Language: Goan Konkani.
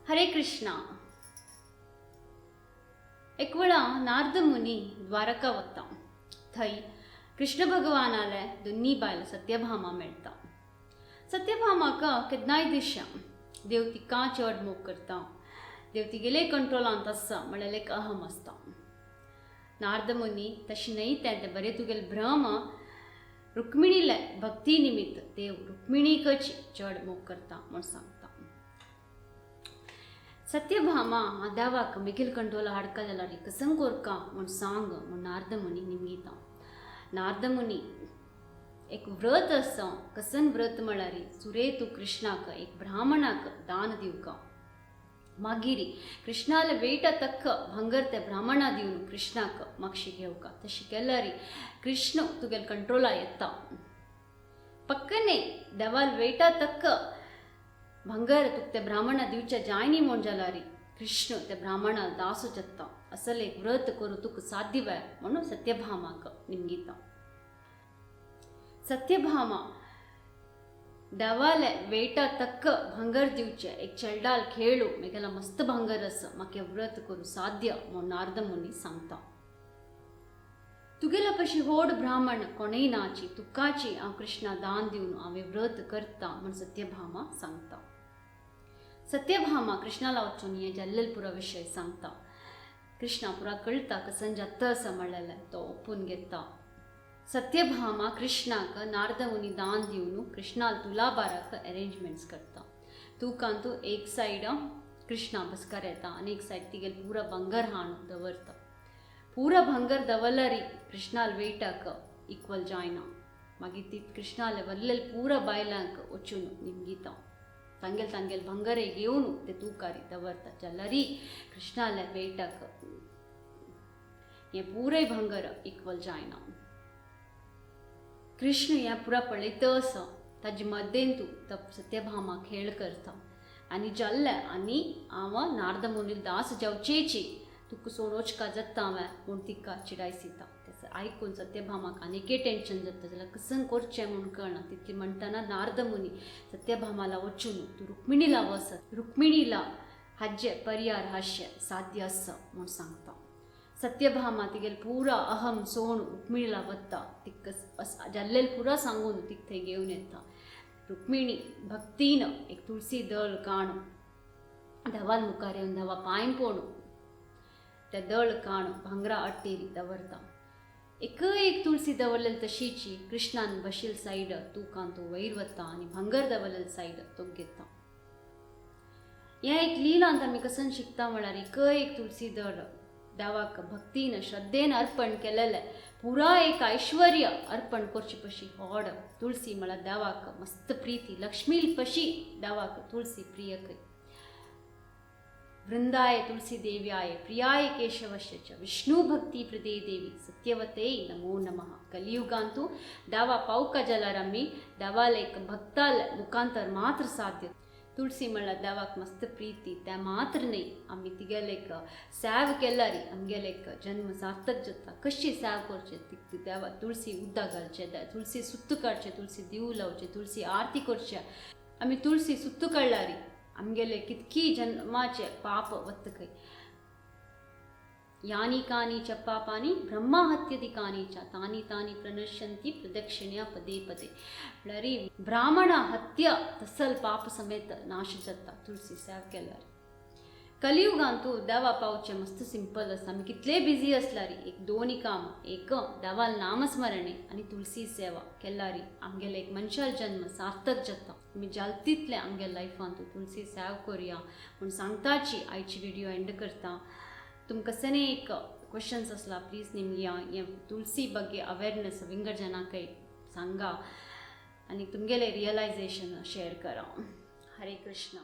हरे कृष्णा. एक वेळा नारद मुनी द्वारका वता. थंय कृष्ण भगवानाले दोन्ही बायल सत्यभामा मेळटा. सत्यभामाक केन्नाय दिश्या देव तिका चड मोग करता, देव तिगेले कंट्रोलांत आसा म्हणल्यार एक अहम आसता. नारद मुनी तशें न्हय, तें तें बरें तुगेले भ्रम. रुक्मिणीले भक्ती निमित्त देव रुक्मिणीकच चड मोग करता म्हूण सांगता. सत्यभामा हांव देवाक मिगेल कंट्रोला हाडका जाल्यार कसंग कोरका म्हूण सांग म्हूण नारद मुनी निमगिता. नारद मुनी एक व्रत आसा. कसन व्रत म्हळ्यार सुरे तूं कृष्णाक एक ब्राह्मणाक दान दिवका, मागीर कृष्णाले वेटा तक्क भांगर ते ब्राह्मणा दिवन कृष्णाक मागशी घेवका. तशें केल्यार कृष्ण तुगेल कंट्रोला येता. पक्कने देवाल वेटा तक्क भांगर तुक ते ब्राह्मणा दिवच्या जायनी म्हूण जाल्यार कृष्ण ते ब्राह्मणा दासो जाता. असले एक व्रत करूं तुका साध्य म्हणून सत्यभामाक निमगिता. सत्यभामा देवाले वेटा तक्क भांगर दिवचे एक चलडाल खेळू मेगेला मस्त भांगर आसा, म्हाका व्रत करूं साध्य म्हूण नारद मुनी सांगता. तुगेल्या पशी होड ब्राह्मण कोणूय नाची, तुकाची हांव कृष्णा दान दिवन हांवें व्रत करता म्हूण सत्यभामा सांगता. सत्यभामा कृष्णाला वचून हें जाल्लें पुरो विशय सांगता. कृष्णा पुरा कळटा कसन जाता आसा म्हणलेलें, तो ओपून घेता. सत्यभामा कृष्णाक नारद मुनी दान दिवन कृष्णाल तुलाभाराक अरेंजमेंट्स करता. तुकांतू एक सायड कृष्णा बसकार येता आनी एक सायड तिगेल पुरा भांगर हाणू दवरता. पुरा भांगर दवरल्यार कृष्णाल वेटाक इक्वल जायना. मागीर ती कृष्णाले वरलेल पुरा बायलांक वचून निमगिता. तांगेल तांगेल भांगरे घेवन ते तुकारी दवरता. जाल्यार कृष्णाले वेटाक हें पुराय भांगर इक्वल जायना. कृष्ण हें पुरा पळयता आसा. ताजे मदेंतू तो सत्यभामा खेळ करता आनी जाल्लें आनी हांव नारद मुनील दास जावचेची तुका सोडोचका जाता हांवें म्हूण तिका चिडायसिता. तें आयकून सत्यभामाक आनीकय टेंशन जाता. जाल्यार कसन करचें म्हूण कळना. तितली म्हणटना नारद मुनी सत्यभामाला वचून तूं रुक्मिणीला वच, रुक्मिणीला हाजें पर्यार हाशें साध्य आसा म्हूण सांगता. सत्यभामा तिगेल पुरा अहम सोण रुक्मिणीला वता. तिका जाल्लें पुरा सांगून तिका थंय घेवन येता. रुक्मिणी भक्तीन एक तुळसी दळ काण देवाल मुखार येवन देवा पांय पडून त्या दळ काण भांगरा अट्टेरी दवरता. एक एक तुळसी दवरलेली तशीची कृष्णान बशील सायड तुकान तो वयर वता आनी भांगर दवरलेल सायड तो घेता. ह्या एक लिलांत आमी कसन शिकता म्हळ्यार एक एक तुळसी दळ देवाक भक्तीन श्रद्धेन अर्पण केलेलें पुरा एक ऐश्वर्य अर्पण करचे पशी होड तुळसी म्हळ्यार देवाक मस्त प्रीती. लक्ष्मी पशी देवाक तुळसी प्रिय खंय. वृंदाय तुलसी देव्याय प्रियाय केशवस्य च विष्णु भक्ती प्रदे देवी सत्यवते नमो नमः. कलियुगांतु देवा पावका जाल्यार आमी देवाले एक भक्ताल मुखांतर मात्र साध्य. तुळसी म्हळ्यार देवाक मस्त प्रीती. तें मात्र न्हय, आमी तिगेलेक सेव केल्यार आमगेलेक जन्म सार्थक जाता. कशी सेव करचें? ती देवा तुळसी उदक घालचें, तुळसी सुत्त काडचें, तुळसी दिव लावचें, तुळसी आरती करचें. आमी तुळसी सुत्त काडल्यार आमगेले कितकी जन्माचे पाप वता खंय. यानी कानी च पापानी ब्रह्महत्यदिकानी च तानी तानी प्रणश्यन्ति प्रदक्षिण्या पदे पदे. म्हळ्यार ब्राह्मण हत्या तसल पाप समेत नाश जाता तुळसी सेव केल्यार. कलियुगांतू देवा पावचें मस्त सिंपल आसा. आमी कितले बिजी आसल्यार एक दोनी काम, एक देवाल नामस्मरणे आनी तुळसी सेवा केल्यार आमगेले एक मनशाल जन्म सार्थक जाता. आमी जाल तितलें आमगे लायफांतू तुळसी सेव करुया म्हूण सांगताची आयची व्हिडियो एंड करता. तुमकां सने एक क्वेश्चन्स आसला प्लीज निमगिया. हे तुळसी ಬಗ್ಗೆ अवेरनेस विंगड जनांकय सांगा आनी तुमगेले रियलायजेशन शेअर करा. हरे कृष्णा.